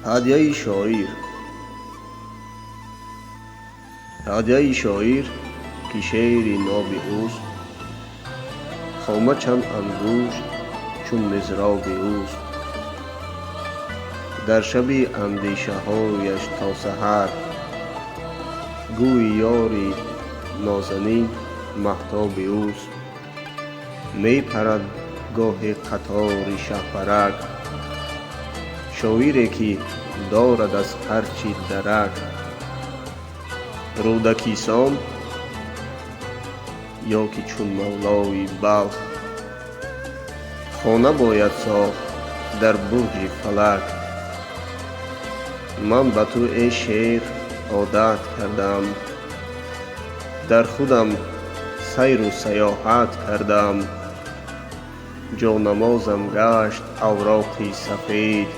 Ҳадияи шоир. Ҳадияи шоир, ки шеъри ноби ӯст, хома чанд ангушт чун мизроби ӯст. Дар шаби андешаҳояш то саҳар, гӯи ёри нозанин маҳтоби ӯст. Мепарад гоҳе қатори шаҳпарак, шоире ки дорад аз ҳар чӣ дарак. Рӯдакисон ё ки чун Мавлои Балх, хона бояд сохт дар бурҷи фалак. Ман ба ту, эй шеър, одат кардаам, дар худам сайру саёҳат кардаам. Ҷонамозам гашт авроқи сафед,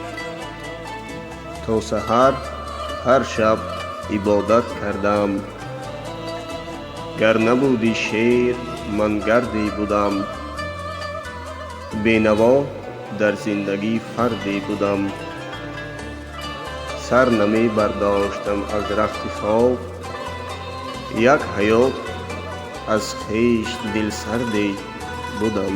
то саҳар ҳар шаб ибодат кардаам. Гар набуди шеър, ман гарде будам, бенаво дар зиндагӣ фарде будам. Сар намебардоштам аз рахти хоб, як ҳаёт аз хеш дилсарде будам.